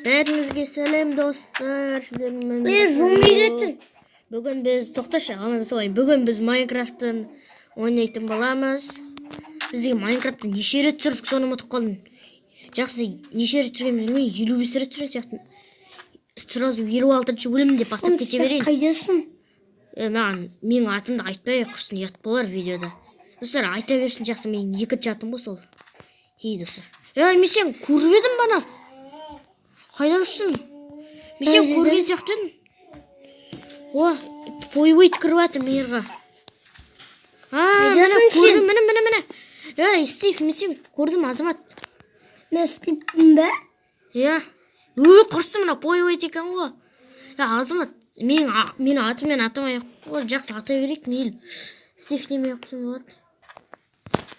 Бәріңізге сәлем, достар. Сіздермен Зомби. Бүгін біз, тоқташы, амандасып алайын. Бүгін біз Майнкрафттан ойнайтын боламыз. Біз деген Майнкрафтты неше рет түсірдік, соны ұмытып қалдым. Жақсы, неше рет түсіргенімді білмеймін, 55 рет түсірген сияқтымын. Сразу 56-шы өлім деп бастап кете берейін. Қайдасың? Маған менің атымды айтпай құрсын, ұят болар видеода. Достар, айта берсін, жақсы, менің екінші атым ғой сол. Ей, достар. Ей, мен сені көріп едім бана. Қайда жүрсің? Мен сені көрген сияқты едім. О, пойуит кіріп жатыр мейірға. А, міне Қайдасың көрдім, сен? міне, міне, міне. Ей, Стив, мен сені көрдім, Азамат. Мен Стивпін бе? Иә. Өй, құрсын, мына пойуит екен ғой. Я, Азамат, менің атыммен атамай ақ қой, жақсы атай берейік, мейлі. Стив демей ақ қойсам болады.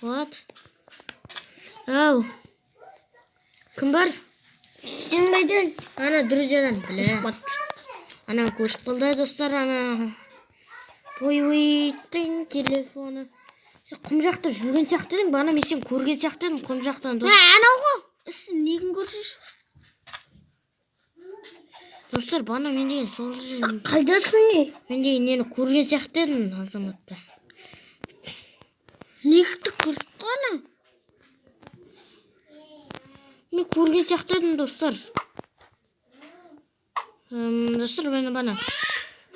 Болады. Ау. Кім бар? Сен қайдан? Ана друзьядан, бля. Ана көшіп қалды, достар, ана. Пойуиттің телефоны. Сен құм жақта жүрген сияқты едің, бағана мен сені көрген сияқты едім құм жақтан. Ә, анау ғой. Сен неген көрсіз? Достар, бағана мен деген сол жерден Қайдасың не? мен деген нені көрген сияқты едім Азаматты. Некті көрсіп қана? Мен көрген сияқты едім, достар. Достар, мені бана.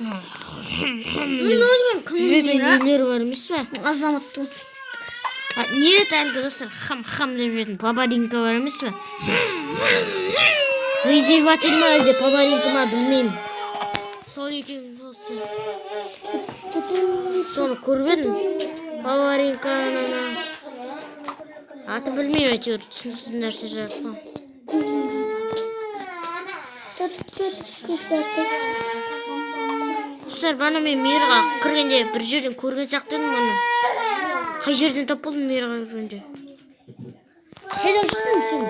Мен өзім Жүретін нелер бар емес пе? Азаматтың. А, не еді әлгі, достар, хам-хам деп жүретін пабаринка бар емес пе? Вызыватель ма әлде пабаринка ма, білмеймін. Сол екен осы. Соны көріп едім. Пабаринканы. Атын білмеймін, әйтеуір түсініксіз нәрсе жазған. Достар, бана мен мейірға кіргенде бір жерден көрген сияқты едім оны. Қай жерден тап болдым мейірға кіргенде? Қайда жүрсің сен?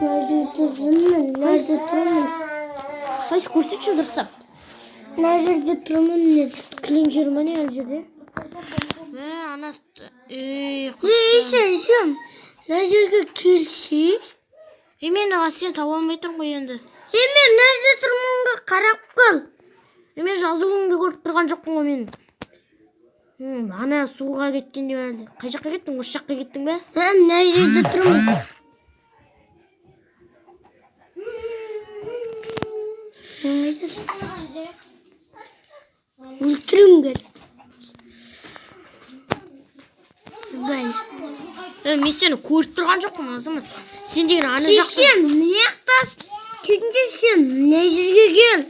Мына жерде жүрмін, мына жерде тұрмын. Қайсы, көрсетші дұрыстап. Мына жерде тұрмын мен. Кілең жер ма, не ана жерде? Мә, ана, ей, Не, сен, сен. Мына жерге келсе. Е, мен сені таба алмай тұрмын ғой енді. Е, мен мына жерде тұрмын ғой, қарап қал. Е, мен жазуыңды көріп тұрған жоқпын ғой мен. Ана суға кеткен деп әлде. Қай жаққа кеттің? Осы жаққа кеттің бе? Мен мына жерде тұрмын. Сен қайдасың? Өлтірем кел. Бәй. Е, мен сені көріп тұрған жоқпын, Азамат. Сен деген ана жақта. Сен мына жақта, кетінші сен мына жерге кел.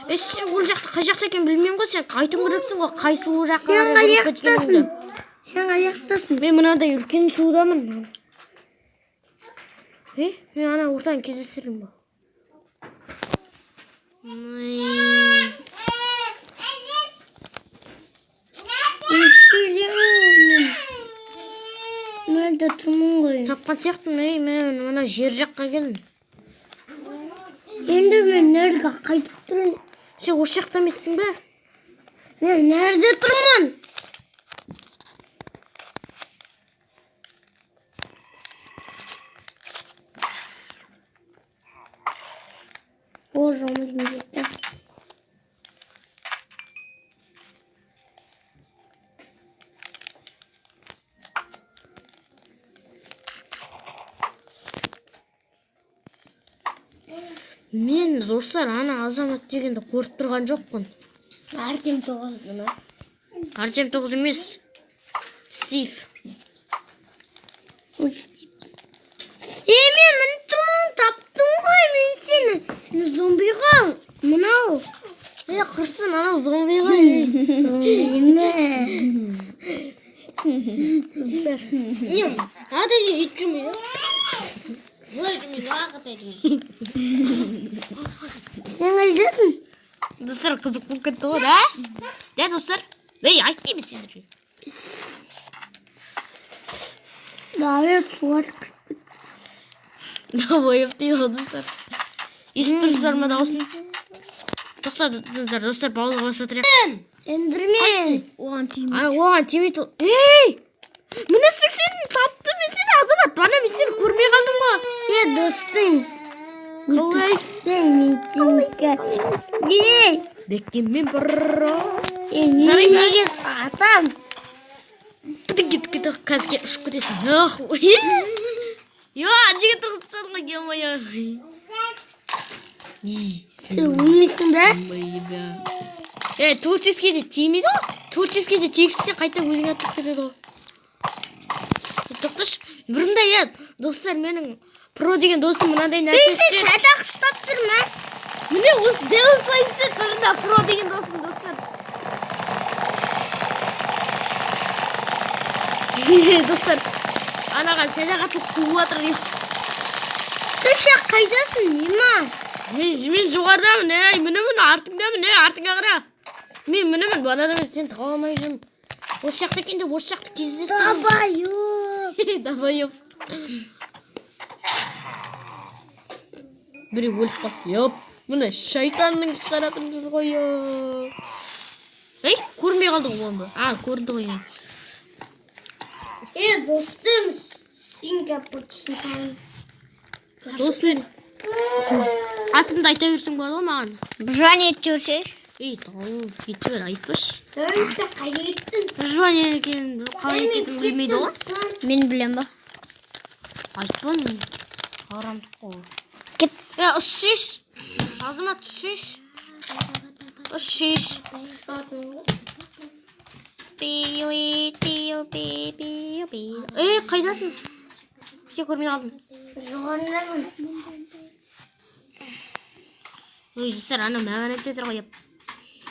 Е, сен ол жақта қай жақта екенін білмеймін ғой, сен айтуың керексің ғой, қай су жаққа Сен қарай қай бұрып жақтасың? кеткеніңді. Сен қай жақтасың? Мен мынадай үлкен судамын. Е, мен ана ортаны кездестірдім ба? Ой. Не істейсің мен? Мына жерде тұрмын ғой. Тапқан сияқтымын, ей, мен мына жер жаққа келдім. Енді мен мына жерге қайтып тұрмын. Сен осы жақта емессің бе? Мен мына жерде тұрмын. О, зомби жетті. Мен, достар, ана Азамат дегенді көріп тұрған жоқпын. Артем тоғызды ма? Артем тоғыз емес. Стив. Е, мен міне тұрмын, таптым ғой мен сені. Мен зомби ғой, мынау. Е, құрсын, анау зомби ғой. Зомби ме? Достар. Не, ата де ит жүрмейді. Былай жүрмейді, ағатай жүрмейді. Сен қайдасың? Достар, қызық болып кетті ғой, да? Да, достар? Ей, айт деймін сендерге. Давай, суға кіріп. Давай, дейді ғой, достар. Естіп тұрсыздар ма дауысын? Тоқтаңыздар, достар, паузаға баса тұрайық. Эндермен. Оған тимейді. Ана, оған тимейді ол. Ей! Міне, сен таптым мен сені, Азамат. Бана мен сені көрмей қалдым ғой. Е, достым. Қалайсың? Мен сені. Беккенмен бро. Е, мен Жарайды. неге атам? Кет кет кет, қазір ұшып кетесің. Ах, я, жігіт тұрғызып тастадың ғой, ё-моё. Сен өлмейсің бе? Е, творческий де тимейді ғой. Творческий де тигізсе қайта өзіңе атып кетеді ғой. Тоқташы, бұрында иә, достар, менің про деген досым мынандай нәрсе істеді. Садақ ұстап тұр ма? Міне осы дел осылай істеді бұрында про деген досым, достар. Достар, анаған садақ атылып қуып жатыр дейді. Сен қайдасың, Нима? Мен жоғарыдамын, ей, міне, міне, артыңдамын, ей, артыңа қара. Мен мінемін, бағанадан бері сені таба алмай жүрмін. Осы жақта екен деп осы жақты кездестірдім. Долбоёб. Долбоёб. Біреу өліп қалды. Ёп, міне шайтанның шығаратын жүр ғой. Ёп. Ей, көрмей қалдың ғой оны. А, көрінді ғой енді. Е, достым, сингапурчан. Достар, атымды айта берсең болады ғой маған. Жан етіп жүрсеш. Ей, тауып кете бер, айтпашы. Сен қайда кеттің? Жуан екенін қалай екенін білмейді ғой. Мен білем ба? Айтпа, арамдық қой. Кет. Е, ұшиш. Азамат, ұшиш. Ұшиш. Ей, қайдасың? Сен көрмей қалдым. Жоғарыдамын. Ой, достар, ана маған айтпай тұр ғой.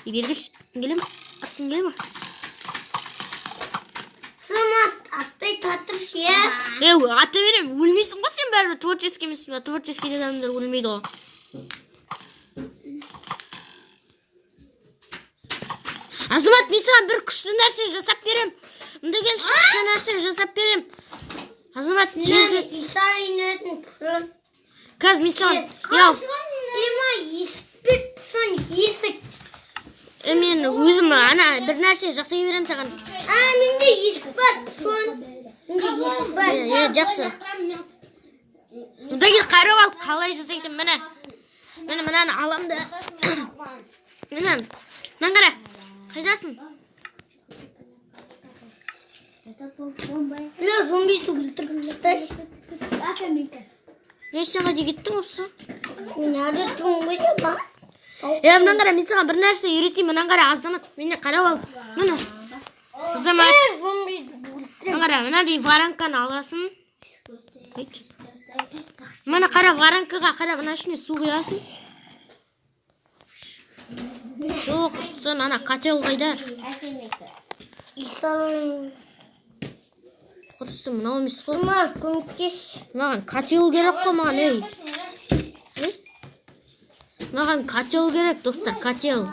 Ей, бері келші. Атқың келе ме? Атқың келе ме? Шума, аттай татыршы, иә? Ей, ата беремін. Өлмейсің ғой сен бәрібір. Творческий емессің ба? Творческий адамдар өлмейді ғой. Азамат, мен саған бір күшті нәрсе жасап берем. Мында келші, күшті нәрсе жасап берем. Азамат, жерде. Исан инетін пұшын. Қазір мен саған... Я, Има, еспет пұшын, есік. Мен өзім ана бір нәрсе жасай беремін саған. А, менде есік бар, пұшын. Менде есік бар. Е, жақсы. Мында кел, қарап ал, қалай жасайтын, міне. Міне, мынаны алам да. Міне, мынаны қара. Қайдасың? Мына зомбиді өлтіріп тасташы. Не, сен қайда кеттің осы? Мен әрі тұрмын ғой деп, а? Е, мынаны қара, мен саған бір нәрсе үйретейін. Мынаны қара, Азамат, мені қарап ал. Міне. Азамат, Е, зомбиді өлтіріп. мынаны қара, мынандай воронканы аласың. Ой. Мына қара, воронкаға қара, мына ішіне су құясың. Жоқ, сен ана котел қайда? Исан Құрысын, мынау емес қой. Шума, көмектес. Маған котел керек қой маған, ей. Маған котел керек, достар, котел.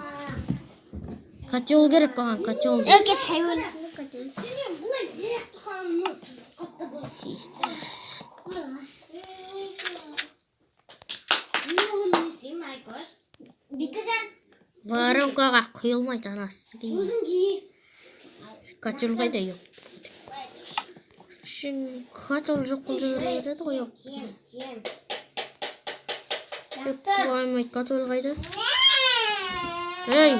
Котел керек маған, котел. Әке, шай бөл. Воронкаға құйылмайды анасы. Котел қайда, еп? Шын котел жоқ қылып жібере береді ғой, еп. Еп, құйылмайды, котел қайда? Ей,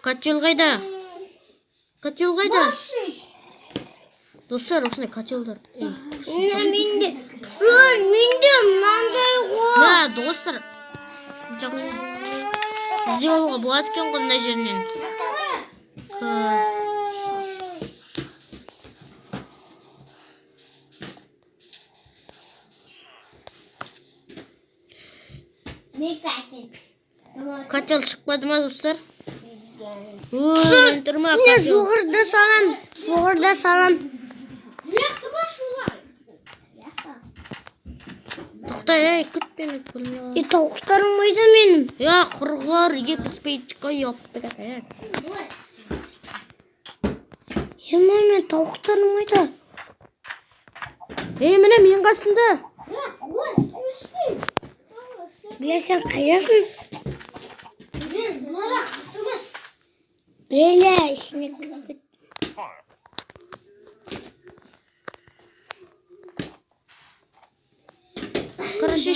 котел қайда? Котел қайда? Достар, осындай котелдар. Ей, Міне, менде, менде мынандай ғой. Мә, достар, жақсы. Іздеп алуға болады екен ғой мына жерінен. Котел шықпады ма, достар? Ой, мен тұрма, Міне, котел. жоғарыда салам, жоғарыда салам. Тоқта, ей, күт мені, көрмей қалдым. Е, тауықтарым қайда менің? Я, құрғыр, екі спичка, ёпты. Ема, мен тауықтарым қайда? Ей, міне, менің қасымда. Бля, сен қайдасың? Бля, ішіне кіріп кет. Қарашы.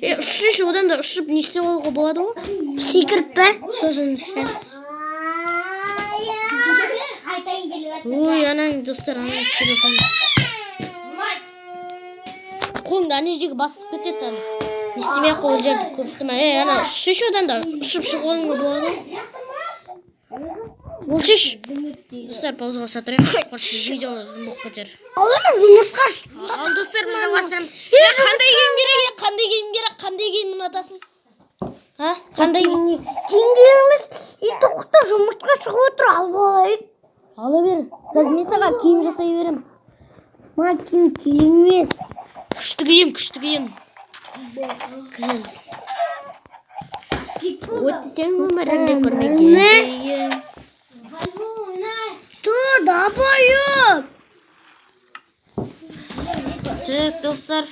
Е, ұшшы, одан да ұшып не істеп алуға болады ғой? Секіріп пе? Сосын ұшасыз. Ой, анаң, достар, анаң телефон. Қолыңды ана жерге басып кетеді ана. Не істемей ақ қой, ол жерді көп істеме. Ей, ана ұшшы, одан да ұшып шығуға болады ғой. Шеш. Достар, паузаға баса тұрайық. Құрсын, видео ұзын болып кетер. Ал жұмыртқа. Ал, достар, біз жалғастырамыз. Е, қандай киім керек? Е, қандай киім керек? Қандай киім ұнатасың? А? Қандай киім? Киім керек емес. И тоқта, жұмыртқа шығып отыр, алып алайық. Ала бер. Қазір мен саған киім жасай беремін. Маған киім керек емес. Күшті киім, күшті киім. Қыз. Өтті сен өміріңде көрмеген киім. Ту, долбоёб. Так, достар.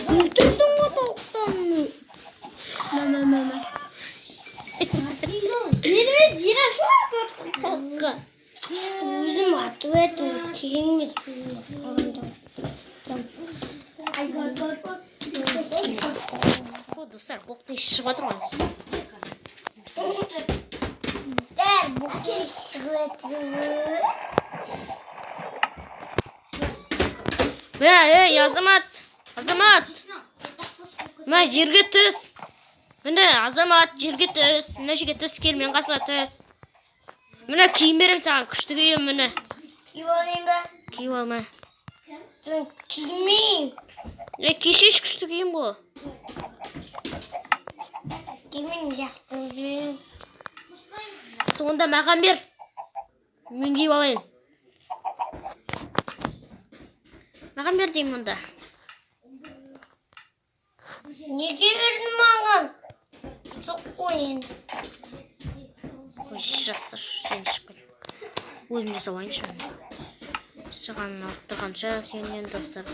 Өлтірдің ғой тоқтаны. Мә, мә, мә. Мен өз Өзім атып едім, керек емес. О, достар, боқтың іші шығып жатыр ғой. Біздер боқтың шығып жатыр. Ей, ей, Азамат! Азамат! Мә, жерге түс. Міне, Азамат, жерге түс. Мына жерге түс, кел, мен қасыма түс. Міне, киім беремін саған, күшті киім, міне. Киіп алайын ба? Киіп алма. Мен кимеймін. Е, кишеш, күшті киім ғой. Кимеймін, жақсы жүремін. Сонда маған бер. Мен киіп алайын. Маған бер деймін онда. Неге бердің маған? Жоқ қой енді. Ой, жақсы, сен шығып кет. Өзім жасап алайыншы. Саған алып тұрғанша сенен, достар.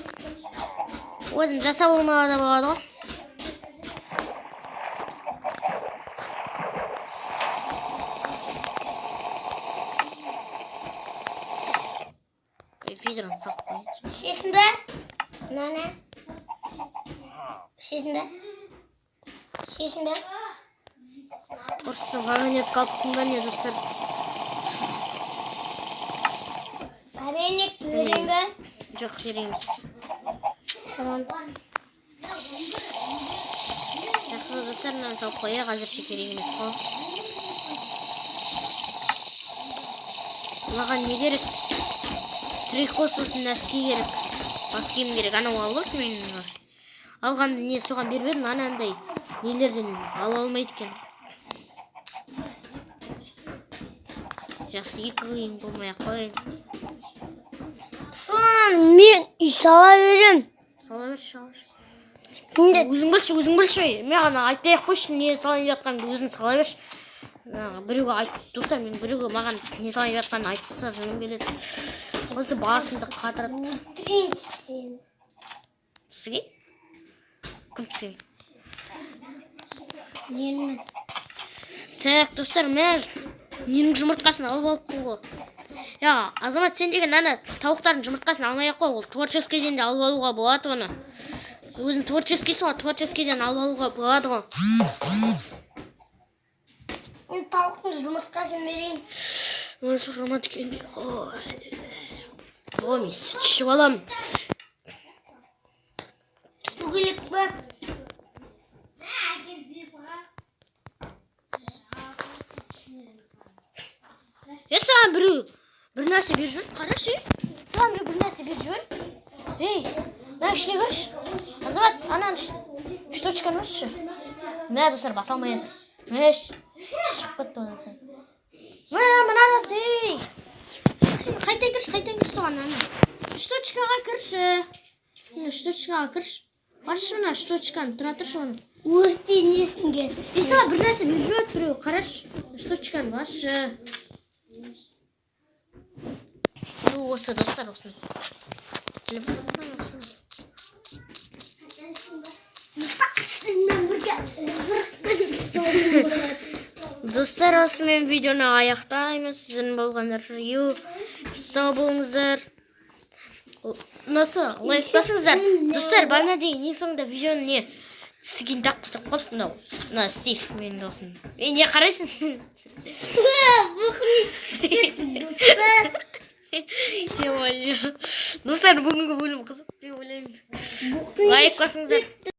Өзім жасап алмауға да болады ғой. Ой, ведроны салып қояйыншы. Ішесің бе? Мынаны. Ішесің бе? Ішесің бе? Құрсын, вагонетка алып ба не, достар? Вареник берейін бе? Жоқ, керек емес. Tamam. Жақсы, достар, мынаны салып қояйық, әзірше керек емес қой. Маған не керек? Трико, сосын носки керек. Бас киім керек. Анау алып алшы менің бас. Алғанды не соған беріп едім, анандай нелерден ала алмайды екен. Жақсы, екі киім болмай ақ қой. Соны мен үй сала беремін. Сала берші, сала берші. Енді Өзің білші, өзің білші. Маған айтпай ақ қойшы, не салайын жатқаныңды өзің сала берші. Маған біреуге айт, достар, мен біреуге маған не салайын жатқанын айтса, жыным келеді. Осы басымды қатырады. Өлтірейінші сені. Түсіге? Кім түсіге? Нені? Так, достар, мә, ненің жұмыртқасын алып алыппын ғой. Я, Азамат, сен деген ана тауықтардың жұмыртқасын алмай ақ қой, ол творческийден де алып алуға болады оны. Өзің творческийсің ғой, творческийден алып алуға болады ғой. Мен тауықтың жұмыртқасын берейін. Осы жаман екен. Ой, ой, мен сүт ішіп аламын. Су керек пе? Е, саған біреу бір нәрсе беріп жіберді, қарашы. Саған біреу бір нәрсе беріп жіберді. Ей, мына ішіне кірші. Азамат, ананы үш точканы басшы. Мә, достар, баса алмай жатыр. Мәш, шығып кетті одан сайын. Мына, мына бас, ей. Қайтадан кірші, қайтадан кірші соған, ана. Үш точкаға кірші. Мына үш точкаға кірші. Басшы мына үш точканы, тұра тұршы оны. Өртенесің кел. Е, саған бір нәрсе беріп жіберді біреу, қарашы. Үш точканы басшы. Ну, осы, достар, осыны. Телефон осыны. Сенімен бірге Достар, осымен видеоны аяқтаймыз. Сіздердің болғандар, ю, сау болыңыздар. Ұнаса, лайк басыңыздар. Достар, бағана деген ең соңында видеоның не түскен тақ қалды. Мынау мына Стив, менің досым. Ей, не қарайсың сен? Достар. Ё-моё. Достар, бүгінгі бөлім қызық деп ойлаймын. Лайк басыңыздар.